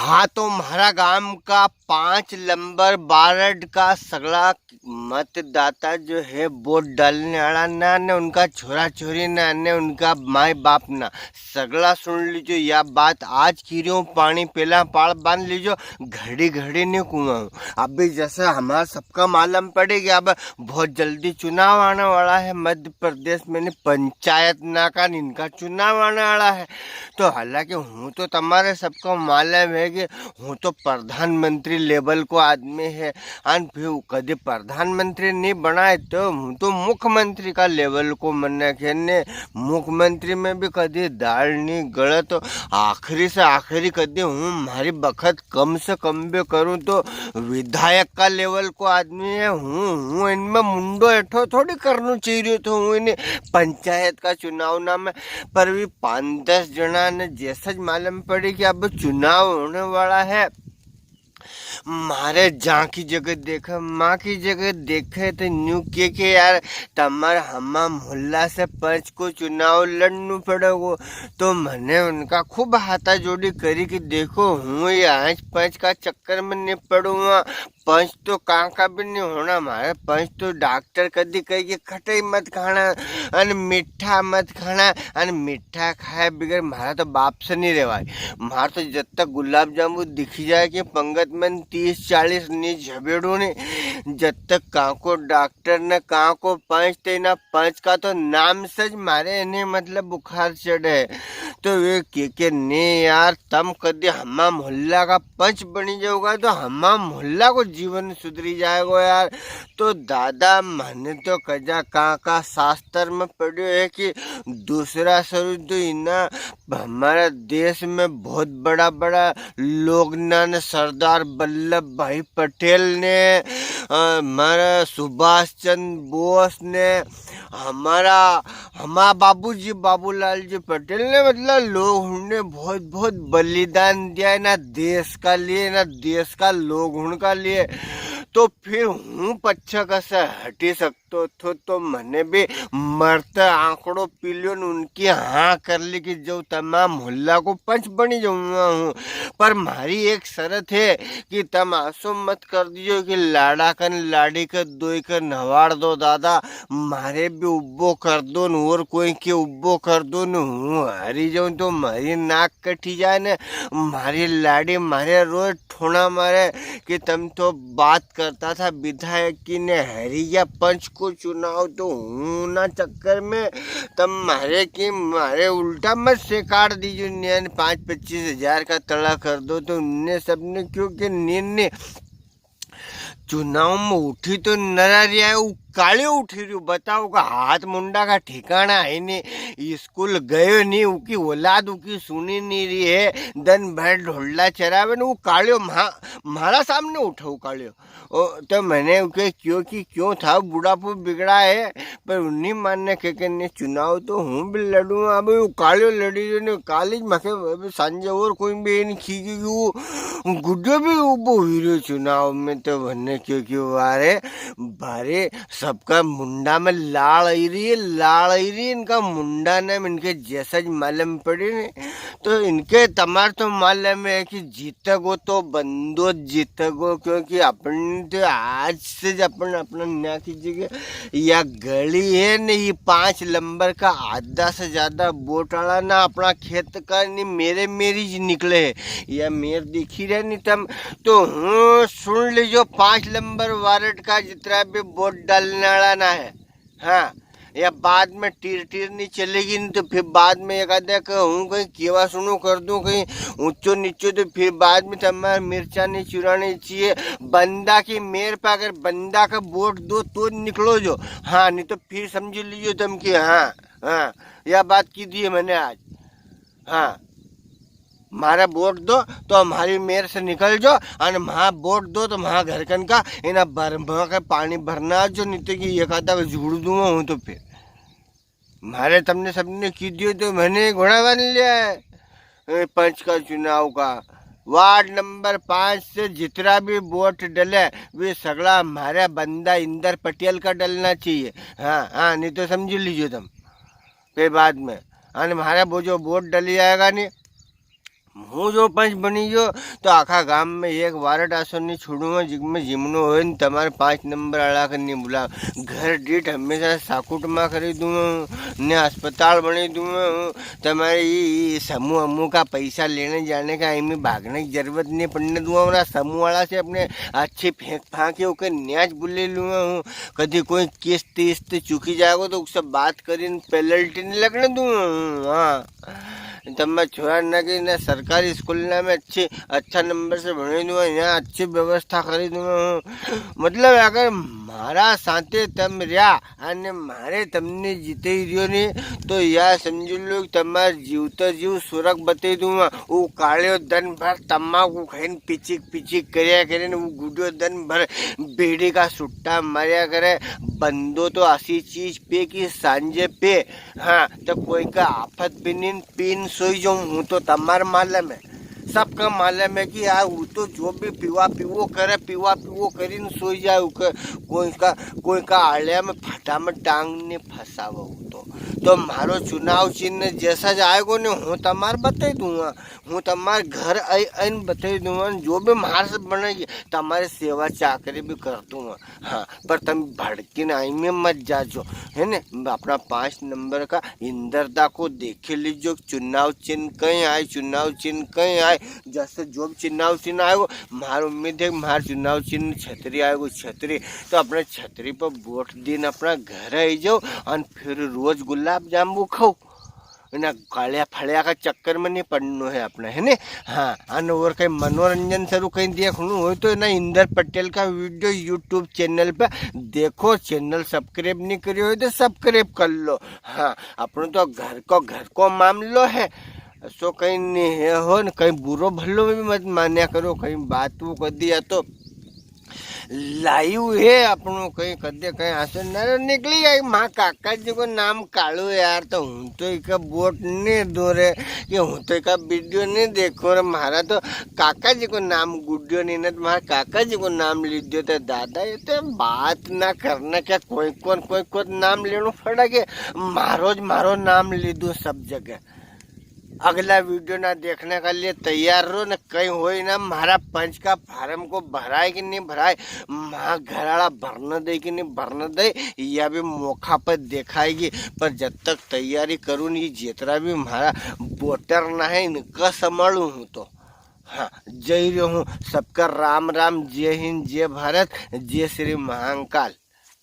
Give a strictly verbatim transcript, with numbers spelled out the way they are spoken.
हाँ, तो म्हारा गांव का पांच नंबर वार्ड का सगला मतदाता जो है, वोट डालने वाला ना, ने उनका छोरा छोरी ना, ने उनका माई बाप ना, सगला सुन लीजो या बात। आज की रियो हूँ पानी, पेला पाल बांध लीजो, घड़ी घड़ी नी कुआं हूँ। अभी जैसे हमारा सबका मालूम पड़ेगा, अब बहुत जल्दी चुनाव आने वाला है मध्य प्रदेश में, ने पंचायत ना का इनका चुनाव आने वाला है। तो हालांकि हूँ तो तमारे सबको मालूम है कि हूँ तो प्रधानमंत्री लेवल को आदमी है, अन फिर कदी प्रधानमंत्री नी बनाए तो हूँ तो मुख्यमंत्री का लेवल को मनक है ने। मुख्यमंत्री में भी कदी दाल नी गलत, आखिरी से आखिरी कदी हूँ, म्हारी बखत कम से कम भी करूँ तो विधायक का लेवल को आदमी है हूँ। हूँ इनमें मुंडो हेठो थोड़ी करनो चाहिए तो हूँ इन्हें पंचायत का चुनाव ना में। पर भी पाँच दस जना ने जैसे ज मालूम पड़ी कि अब चुनाव होने वाला है, म्हारे जहाँ की जगह देखे, माँ की जगह देखे, तो न्यू के के यार, तमार हमा मोहल्ला से पंच को चुनाव लड़नू पड़ेगो। तो मने उनका खूब हाथा जोड़ी करी कि देखो, हूँ ये आज पंच का चक्कर में नी पड़ूंगा। पंच तो कां का भी नी होना म्हारे, पंच तो डॉक्टर कदी कही कि खटाई मत खाना, अन मीठा मत खाना, अन मीठा खाए बगैर म्हारा तो बाप से नी रेवाय। म्हार तो जब तक गुलाब जामुन दिखी जाए कि पंगत में तीस चालीस नी झबेड़ू नी, जब तक कां को डॉक्टर ने कां को पंच ते ना पंच का तो नाम से ज म्हारे इन्हें मतलब बुखार चढ़े। तो वे के के नी यार, तम कदी हमा मोहल्ला का पंच बनी जाओगा तो हमा मोहल्ला को जीवन सुधरी जाएगो यार। तो दादा, मने तो कजा कां का शास्त्र में पढ़्यो है कि दूसरा शुरू तो इना हमारा देश में बहुत बड़ा बड़ा लोग ना ने सरदार वल्लभ भाई पटेल ने, अ, हमारा सुभाष चंद्र बोस ने, हमारा, हमारा बाबूजी बाबूलाल जी पटेल ने, मतलब, लोग हुण ने बहुत, बहुत बलिदान दिया है ना देश का लिए, ना देश का लोग हुण का लिए। तो फिर हूँ पच्छा कसा हटी सकतो थो, तो मने भी मरते आंकड़ो पी लियो ने उनकी हाँ कर ली कि जो तमाम मोहल्ला को पंच बनी जाऊंगा हूँ। पर म्हारी एक शर्त है कि तम आसो मत कर दियो कि लाड़ा कन लाड़ी के दोई के नवाड़ दो दादा, म्हारे भी उब्बो कर दो न और कोई के उब्बो कर दो न, हूँ हारी जाऊँ तो म्हारी नाक कटी जाए ने म्हारी लाड़ी म्हारे रोज ठोना मारे कि तम तो बात करता था विधायक की ने हरी गया पंच को चुनाव, तो हूँ ना चक्कर में तम म्हारे की म्हारे उल्टा मत सेकाड़ दीजो, ने पाँच पच्चीस हजार का तड़ा कर दो। तो उनने सबने क्यों के ने, ने चुनाव में उठी तो नरा रिया है, वो कालियो उठी रियो, बताओ का हाथ मुंडा का ठिकाना है नी, स्कूल गयो नी, उकी औलाद उकी सुनी नी री है, दन भर ढोलडा चरावे ने, वो कालियो म्हा-, म्हारा सामने उठा वो कालियो। ओ, तो मने उके क्यों कि क्यों था, बुढ़ापो बिगड़ा है, पर उन्हीं मानने के, के ने चुनाव तो हूँ भी लड़ूँ। अब वो कालियो लड़ी जो ने काली ज मखे, अब सांझे और कोई भी इन खी की वो गुड्डो भी उबो हुई रह्यो चुनाव में, तो वन्ने क्यों क्यों वारे बारे सबका मुंडा में लाल आई रही है, लाल आई रही है, इनका मुंडा ने इनके जैसा ज मालूम पड़े ने, तो इनके तमार तो मालूम है कि जीतगो तो बंदो ज जीतगो, क्योंकि अपन तो आज से ज अपन अपना न्या की जगह या गली है ने, ये पाँच नंबर का आधा से ज्यादा वोट वाला ना अपना खेत का नी मेरे मेरी ज निकले है। या मेर दिखी रहे नी तम, तो हूँ सुन लीजो, पाँच नंबर वार्ड का जितना भी वोट डालने वाला ना है, हाँ, या बाद में टीर टीर नी चलेगी नी, तो फिर बाद में एक आधा का हूँ कहीं केवा सुनो कर दूँ कहीं ऊंचो नीचो, तो फिर बाद में तमारे मिर्चा नी चुरानी चाहिए। बंदा की मेर पे अगर बंदा का वोट दो तो निकलो जो, हाँ, नी तो फिर समझ लीजो तम कि हाँ, हाँ, या बात की दी है मैंने आज। हाँ, म्हारे वोट दो तो म्हारी मेर से निकल जो, अने म्हा वोट दो तो म्हा घर कन का इना बरमा के पानी भरना जो, नी तो कि एक आधा को झूड़ दूंगा हूँ तो फिर। म्हारे तमने सबने की दियो तो मैंने घोड़ा बांध लिया है। ए, पंच का चुनाव का वार्ड नंबर पाँच से जितरा भी वोट डले, वे सगला म्हारे बंदा इंदर पटेल का डलना चाहिए। हाँ, हाँ, नी तो समझ लीजो तम। फिर बाद में, अने म्हारे वो जो वोट डली जाएगा नी, हूँ जो पंच बनी गयो, तो आखा गाम में एक वारट आसो नी छोड़ूंगा, जिसमें जिमनो होय न, तमारे पाँच नंबर आला के नी बुला। घर दीठ हमेशा साकुट मा करी दूंगा हूँ, ने अस्पताल बनी दूंगा हूँ। तमारे ये, ये समूह अमूह का पैसा लेने जाने का इनमें भागने की जरूरत नी पड़ने दूंगा। वरना समूह वाला से अपने अच्छी फेंक फांक के ओके न्याज बुले लूंगा हूँ। कदी कोई किस्त इस्त चुकी जाएगा, तो उससे बात करीन पेनल्टी नी लगने दूंगा हूँ। हाँ। तब मैं छोरा ना कि ना सरकारी स्कूल ना में अच्छे, अच्छा नंबर से भणे दूंगा, यहाँ अच्छी व्यवस्था करी दूंगा हूँ। मतलब, अगर म्हारा साथे तम रहा अने म्हारे तमने जीते ही रियो ने, तो या समझ लो कि तमार जीवता जीव स्वर्ग बते दूंगा। वो कालियो दन भर तमाकू खाइन पिचिक पिचिक करया करे ने, वो गुडियो दन भर बीड़ी का सुट्टा मारया करे। बंदो तो असी चीज पे कि सांझे पे हाँ, तो कोई का आफत भी नी, पीन सोई जाऊं हूँ तो तमार मालूम है। सबका मालूम है कि यार, वो तो जो भी पीवा पीवो करे, पीवा पीवो करीन सोई जाए, उके कोई का, कोई का आलिया में फटा में टांग ने फंसावे वो तो। तो म्हारो चुनाव चिन्ह जैसा जाएगो ने, हूँ तमार बताई दूंगा, हूँ तमार घर आई आईन बताई दूंगा, जो भी म्हार से बनेगी, तमारी सेवा चाकरी भी कर दूंगा। हाँ, पर तम भड़किन आई में मत जाजो, है ने? अपना पाँच नंबर का इंदरदा को देखे लीजो, चुनाव चिन्ह कहीं आए, चुनाव चिन्ह कहीं आए, जैसे जो भी चुनाव चिन्ह आएगो, म्हार उम्मीद है, म्हार चुनाव चिन्ह छतरी आएगो, छतरी। तो अपने छतरी पर वोट दीन अपना घर आई जाओ, और फिर रोज गुलाब जामुन खाओ। इना कालिया फलिया का चक्कर में नी पड़नो है अपने, है ने? हाँ, अन और कहीं मनोरंजन सरू कहीं देखनो हो तो इना इंदर पटेल का video YouTube channel पे देखो, channel subscribe नी करियो हो तो subscribe कर लो। हाँ, अपनो तो घर को, घर को मामलो है, सो कहीं नी है हो न, कहीं बुरो भलो भी मत मान्या करो, कहीं बात वो कर दिया तो। लाइव है अपनो, कहीं कदे कहीं आसे नर निकली गई। म्हारा काका जी को नाम कालू यार, तो हूँ तो इका वोट नी दो रे, कि हूँ तो इका video नी देखो रे। म्हारा तो काका जी को नाम गुडियो नी, नी तो म्हारा काका जी को नाम ली दो। तो दादा, ये तो बात ना करना, क्या कोई कौन, कोई कौन नाम लेनो पड़ा के? म्हारो ज म्हारो नाम ली दो सब जगह। अगला video ना देखने के लिए तैयार रहो, न कहीं होई ना, म्हारा पंच का फार्म को भराए कि नी भराए, म्हारा घर वाला भरने दे कि नी भरने दे, या भी मौका पर दिखाएगी। पर जब तक तैयारी करूँ नी, जितरा भी म्हारा वोटर ना है, इनका संभालू हूँ तो। हाँ, जय रहो हूँ, सबका राम राम, जय हिंद, जय भारत, जय श्री महाकाल।